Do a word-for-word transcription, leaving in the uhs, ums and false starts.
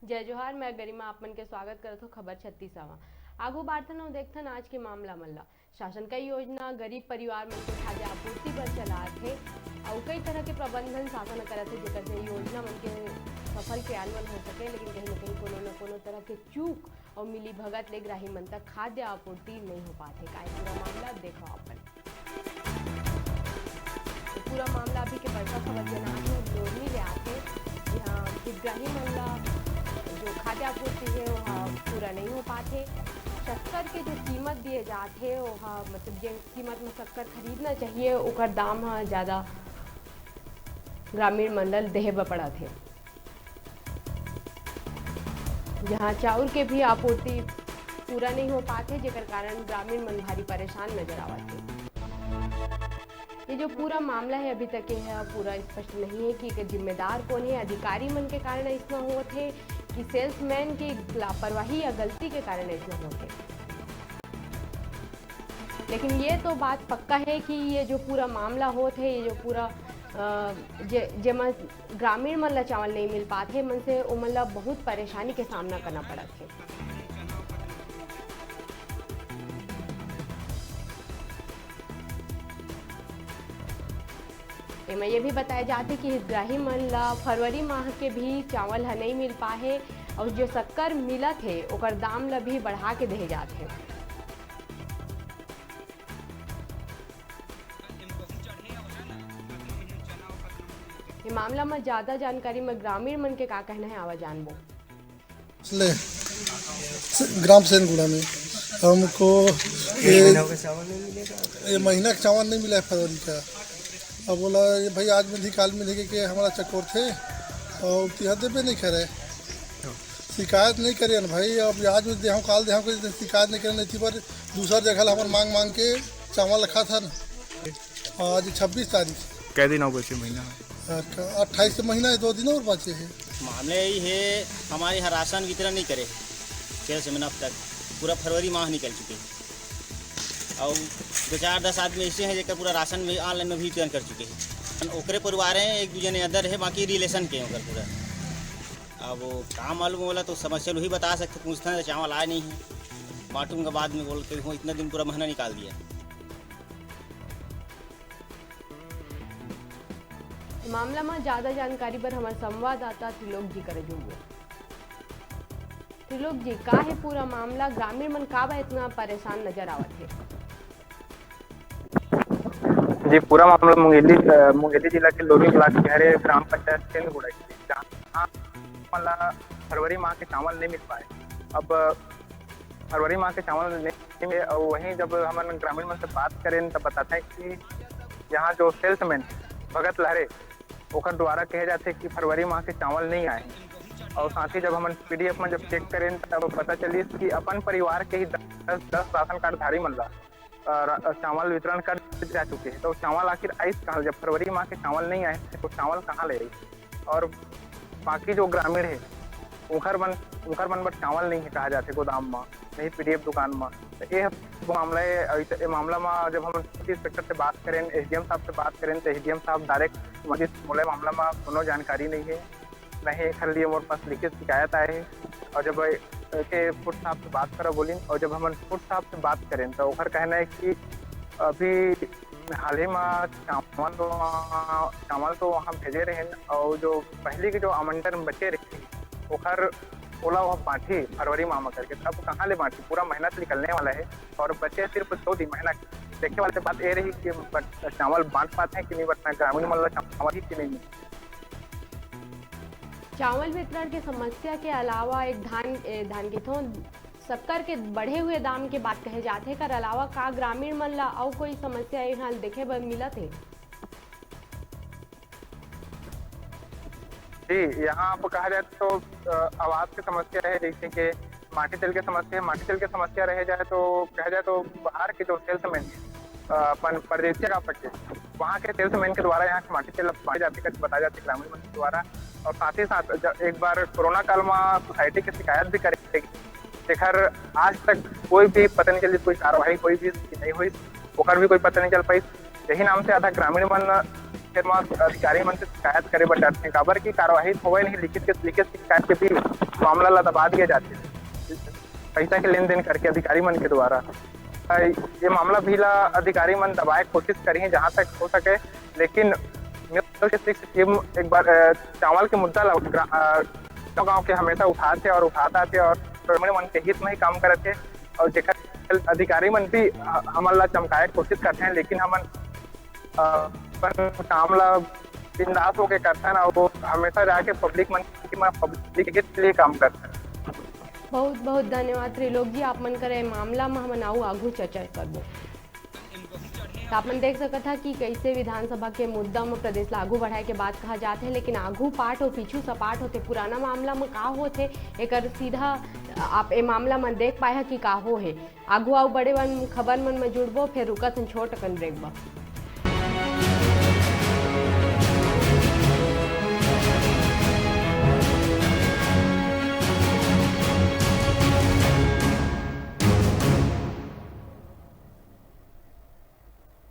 जय जोहार, मैं गरिमा आप मन के स्वागत करत हूँ खबर छत्तीस मा। आगू बाढ़थन अउ देखथन आज के मामला मन ला। शासन कई योजना गरीब परिवार मन के खाद्य आपूर्ति बर चलात हे, अउ कई तरह के प्रबंधन शासन ह करत हे, जेकर से योजना मन के सफल क्रियान्वयन हो सके, लेकिन कहीं न कहीं कोनो न कोनो तरह के चूक अउ मिलीभगत ले ग्राही मन तक खाद्य आपूर्ति नहीं हो पात हे। का ए पूरा मामला देखो अपन। तो पूरा मामला अभी के बड़का खबर जेन आथे, लोरमी ले आथे। यहाँ हितग्राही मन ला जो खाद्य आपूर्ति हे, ओहा पूरा नहीं हो पाथे। शक्कर के जो कीमत दिए जाथे, ओहा मतलब जे कीमत में शक्कर खरीदना चाहिए, ओकर दाम ह ज्यादा ग्रामीण मन ल देहे बर पड़त हे। जहां चाउर के भी आपूर्ति पूरा नहीं हो पाथे, जेकर कारण ग्रामीण मन भारी परेशान नजर आवत हे। ये जो पूरा मामला है, अभी तक ये है पूरा स्पष्ट नहीं है कि एकर जिम्मेदार कौन है, अधिकारी मन के कारण ऐसना होत है कि सेल्समैन की लापरवाही या गलती के कारण ऐसना होत है। लेकिन ये तो बात पक्का है कि ये जो पूरा मामला होत है, ये जो पूरा, अ, जे, जेमा ग्रामीण मन ला चावल नहीं मिल पात हे, मन से ओमन ला बहुत परेशानी के सामना करना पड़त हे। एमा ये भी बताया जात हे कि हितग्राही मन ला फरवरी माह के भी चावल ह नहीं मिल पाए हे, अउ जो शक्कर मिलत हे, ओकर दाम ला भी बढ़ा के देहे जात हे। ये मामला में ज्यादा जानकारी में ग्रामीण मन के का कहना है, आवा जानबो। ले, ग्राम सेनगुड़ा में हमको ये, ये महीना का चावल नहीं मिला है फरवरी का। अब बोला ये भाई आज मिलही काल मिलही के, के हमारा चक्कर थे और तिहा देबे नहीं करे। शिकायत नहीं करे ना भाई, अब आज भी देहा काल देहा कोई शिकायत नहीं करे, नहीं थी पर दूसर जगह ला हमन मांग मांग के चावल रखा था ना। आज छब्बीस तारीख। कै दिन अउ बचे महीना? अट्ठाईस के महीना है, दो दिन और बचे हैं। मामला यही है, हमारे यहाँ राशन वितरण नहीं करे सेल्समैन अब तक, पूरा फरवरी माह निकल चुके। और दो चार दस आदमी ऐसे हैं जेकर पूरा राशन भी ऑनलाइन में भी वितरण कर चुके हैं। ओकरे परिवार हैं, एक दू जने अदर है, बाकी रिलेशन के हैं ओकर पूरा। अब का मालूम होला तो समस्या वही बता सकते, पूछता है तो चावल आए नहीं है, बांटूंगा बाद में बोल के वो इतना दिन पूरा महीना निकाल दिया। मामला में ज्यादा जानकारी बर हमारे संवाददाता त्रिलोक जी करे जुड़बो। त्रिलोक जी, का है पूरा मामला, ग्रामीण मन काबर इतना परेशान नजर आवत है? जी, पूरा मामला मुंगेली अ, मुंगेली जिला के लोनी ब्लॉक के हरे ग्राम पंचायत सेनगुड़ा के, जहां हमन ला फरवरी माह के चावल नहीं मिल पाए। अब फरवरी माह के चावल नहीं मिले और वहीं जब हमन ग्रामीण मन से बात करें तब बताते हैं कि यहाँ जो सेल्समैन भगत लहरे ओकर द्वारा कहे जाते कि फरवरी माह के चावल नहीं आए हैं। और साथ ही जब हमन पीडीएफ में जब चेक करें तब पता चलिस कि अपन परिवार के ही दस दस राशन कार्ड धारी मन ला अ, रा- चावल वितरण कर जा चुके हैं। तो चावल आखिर आइस कहाँ? जब फरवरी माह के चावल नहीं आए तो चावल कहाँ ले आई? और बाकी जो ग्रामीण है उनकर मन उनकर मन बर चावल नहीं है कहा जाते गोदाम में, नहीं पीडीएफ दुकान में। तो ये मामला है। अ, ये मामला में जब हम फूड इंस्पेक्टर से बात करें, एसडीएम साहब से बात करें तो एसडीएम साहब डायरेक्ट मुझे बोले मामला में कोनो जानकारी नहीं है, नहीं एखर लिए मोर पास लिखित शिकायत आए है। और जब के फूड साहब से बात करा बोलिन और जब हमन फूड साहब से बात करें तो ओकर कहना है कि अभी हाल ही में चावल तो वहाँ चावल तो वहाँ भेजे रहे और जो पहले के जो आवंटन बचे रहे ओकर ओला वह बांटी फरवरी माह में करके। अब कहाँ ले बांटी? पूरा महीना तो निकलने वाला है और बचे सिर्फ दो दिन महीना के। देखे वाले बात ये रही कि बट चावल बांट पाते हैं कि नहीं बटना ग्रामीण मन ला चावल ही कि नहीं मिलता। चावल वितरण के समस्या के अलावा एक धान ए, धान के थों शक्कर के बढ़े हुए दाम के बात कहे जाथे, एकर अलावा का ग्रामीण मन ला अउ कोई समस्या यहाँ देखे बर मिलत हे? जी, यहाँ आप कहा जाए तो अ, आवास की समस्या है, जैसे कि माटी तेल की समस्या है। माटी तेल की समस्या रह जाए तो कहा जाए तो बाहर के जो सेल्समैन अपन परदेसिया का पक्के वहाँ के सेल्समैन के द्वारा यहाँ के माटी तेल बांटे जाते करके बताया जाते ग्रामीण मंत्री द्वारा। और साथ ही साथ जब एक बार कोरोना काल में सोसाइटी की शिकायत भी करे, जेकर आज तक कोई भी पता नहीं चली, कोई कार्रवाई कोई भी नहीं हुई, ओकर भी कोई पता नहीं चल पाई। यही नाम से आधा ग्रामीण मन फिर वहाँ अधिकारी मन से शिकायत करे बर डरथे, काबर की कार्रवाई होवे नहीं, लिखित के लिखित शिकायत के भी मामला ला दबा दिया जाथे, पैसा के लेन देन करके अधिकारी मन के द्वारा। अ, ये मामला भी ला अधिकारी मन दबाए के कोशिश करिहें जहाँ तक हो सके, लेकिन म्यूचुअल जस्टिस की टीम एक बार, अ, चावल के मुद्दा ला ग्रा-, अ, गाँव गाँव के हमेशा उठाथे और उठात आथे और ग्रामीण मन के हित में ही काम करत हे। और जेकर अधिकारी मन भी ह-, हमन ला चमकाए के कोशिश करथे, लेकिन हमन, अ, अपन काम ला बिंदास होके करथन और वो हमेशा जाके पब्लिक मन, पब्लिक के हित के लिए काम करथन। बहुत बहुत धन्यवाद त्रिलोक जी, आप मन करे मामला में हमन आऊ आगू चर्चा करबो। त आप मन देख सकत हा कि कैसे विधानसभा के मुद्दा में प्रदेश ला आगू बढ़ाए के बात कहा जात हे, लेकिन आगू पाठ और पीछू सपाट होथे। पुराना मामला में का होथे, एकर सीधा आप ए मामला में देख पाए हा कि का हो हे। आगू आऊ बड़े वन खबर मन में जुड़बो, फिर रुकत हन छोट अकन ब्रेक बर।